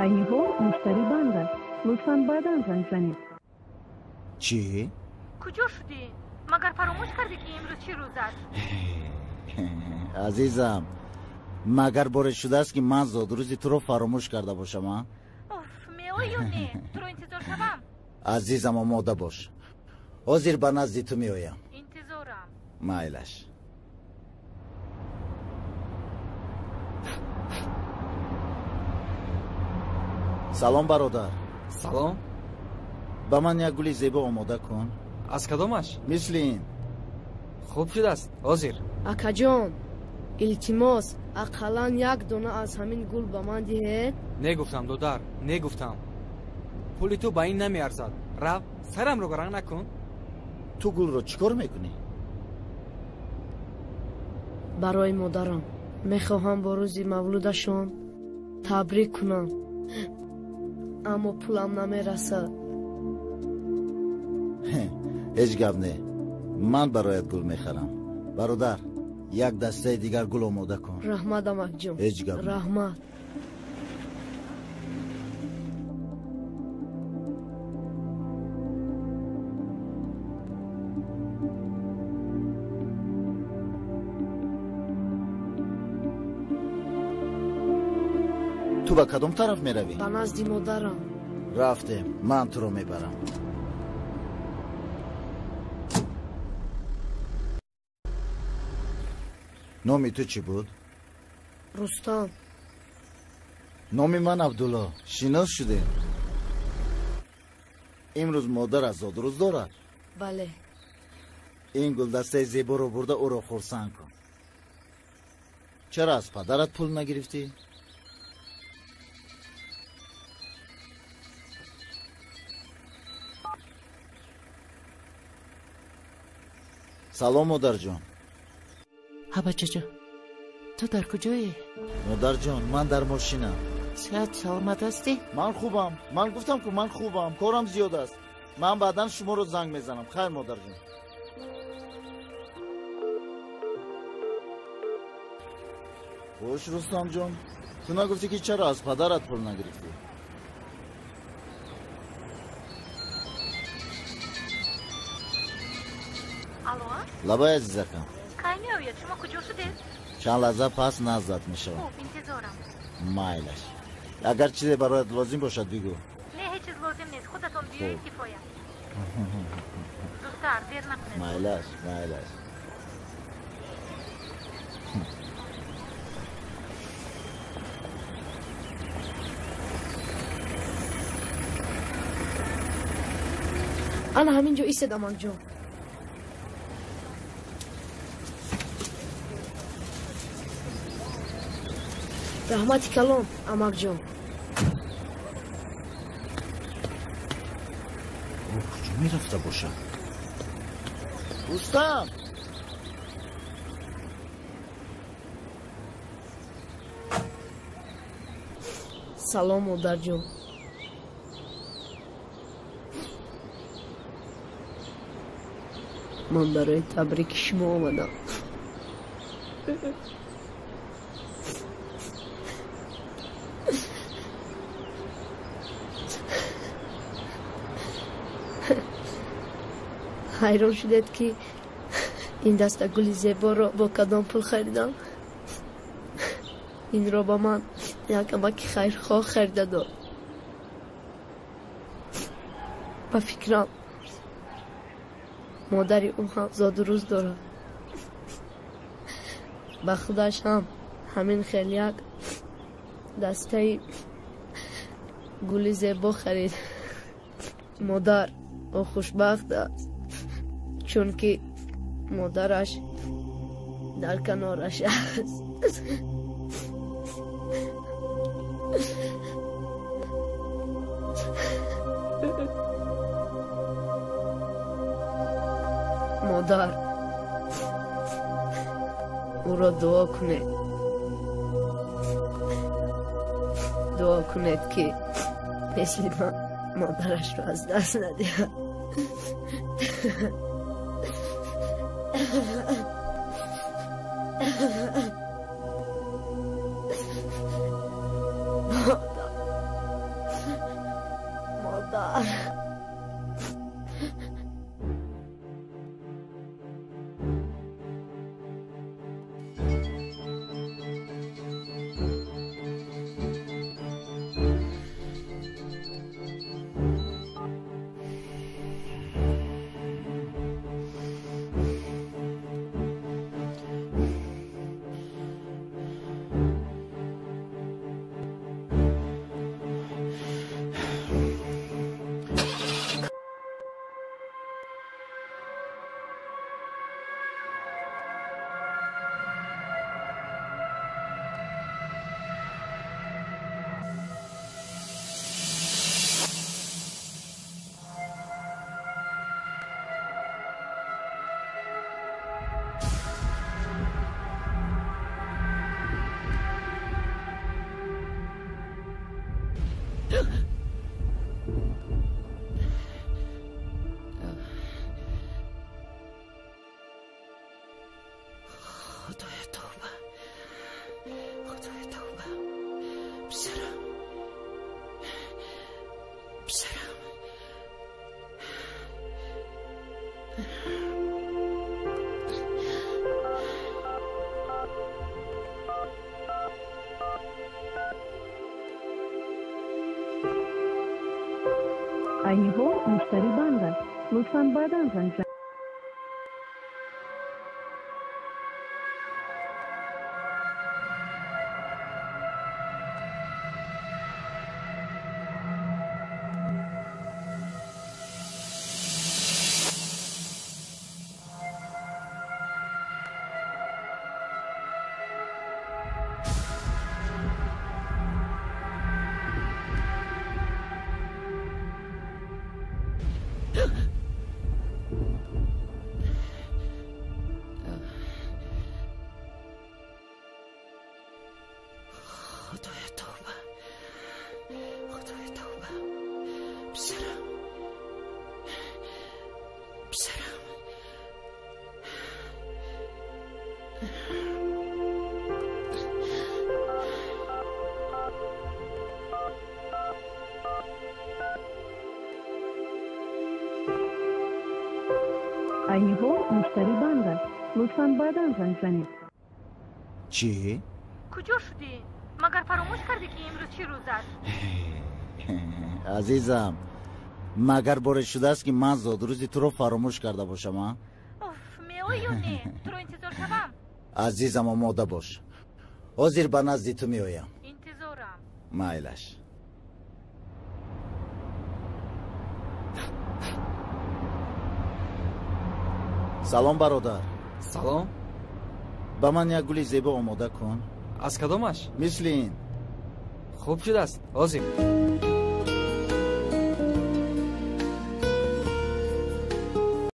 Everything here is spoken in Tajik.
Айни ҳол муштарӣ банд аст. Лутфан баъдан занг занед. Чӣ? Куҷо шудӣ? Магар фаромӯш кардӣ, ки имрӯз чӣ рӯз аст? Азизам, магар боре шудааст, ки ман зодрӯзи туро фаромӯш карда бошам, а? Уф, меоӣ ё не? Туро интизор шавам? Азизам, омода бош. Ҳозир ба назди ту меоям. Интизорам. Майлаш. Салом, бародар. Салом. Ба ман як гули зебо омода кун. Аз кадомаш? Мисли ин. Хуб шудааст, ҳозир. Акаҷон, илтимос, ақаллан як дона аз ҳамин гул ба ман диҳед. Не гуфтам, додар, не гуфтам. Пули ту ба ин намеарзад. Рав, сарамро гаранг накун. Ту гулро чӣ кор мекунӣ? Барои модарам. Мехоҳам бо рӯзи мавлудашон табрик кунам, аммо пулам намерасад. Ҳеҷ гап не, ман бароят гул мехарам. Бародар, як дастаи дигар гул омода кун. Раҳмат, амакҷон. Ҳеҷ гап. Раҳмат. Ту ба кадом тараф меравӣ? Ба назди модарам. Рафтем, ман туро мебарам. Номи ту чӣ буд? Рустам. Номи ман Абдулло. Шинос шудем. Имрӯз модарат зодрӯз дорад? Бале. Ин гулдастаи зеборо бурда ӯро хурсанд кун. Чаро аз падарат пул нагирифтӣ? Салом, модарҷон. Ҳа, бачаҷон, ту дар куҷое? Модарҷон, ман дар мошинам. Сиҳат саломат ҳастӣ? Ман хубам. Ман гуфтам, ку ман хубам, корам зиёд аст. Ман баъдан шуморо занг мезанам. Хайр, модарҷон. Хуш, Рустамҷон, ту нагуфтӣ, ки чаро аз падарат пул нагирифтӣ? Алло? Лабай, азизакам. Кай меояд? Шумо куҷо шудед? Чанд лаҳза пас наздат мешавам. Хуб, интизорам. Майлаш. Агар чизе бароят лозим бошад, бигӯ. Не, ҳеҷ чиз лозим нест. Худатон биёед, кифоя. Зудтар, дер накунед. Майлаш, майлаш. Ана ҳамин ҷо истед, амакҷон. Раҳмати калон, амакҷон. Ӯ куҷо мерафта бошад? Рустам! Салом, модарҷон. Ман барои табрики шумо омадам. Ҳайрон шудед, ки ин даста гули зеборо бо кадом пул харидам? Инро ба ман як амаки хайрхоҳ харида дод. Ба фикрам, модари ӯ ҳам зодрӯз дорад. Ба худаш ҳам ҳамин хел як дастаи гули зебо харид. Модар, ӯ хушбахт аст, чунки модараш дар канораш аст. Модар, ӯро дуо кунед, дуо кунед, ки мисли ман Модарашро аз даст надиҳад. Модар, модар. Худоя, тавба, Худоя, тавба. Писарам, писарам. Айни ҳол муштарӣ банд аст. Лутфан баъдан занг занед. Худоя, тавба, Худоя, тавба. Писарам, писарам. Айни ҳол муштарӣ банд аст. Лутфан баъдан занг занед. Чӣ? Куҷо шудӣ? Магар фаромӯш кардӣ, ки имрӯз чӣ рӯз аст? Азизам, магар боре шудааст, ки ман зодрӯзи туро фаромӯш карда бошам, а? Уф, меоӣ ё не? Туро интизор шавам? Азизам, омода бош, ҳозир ба назди ту меоям. Интизорам. Майлаш. Салом, бародар. Салом. Ба ман як гули зебо омода кун. Аз кадомаш? Мисли ин. Хуб шудааст, ҳозир.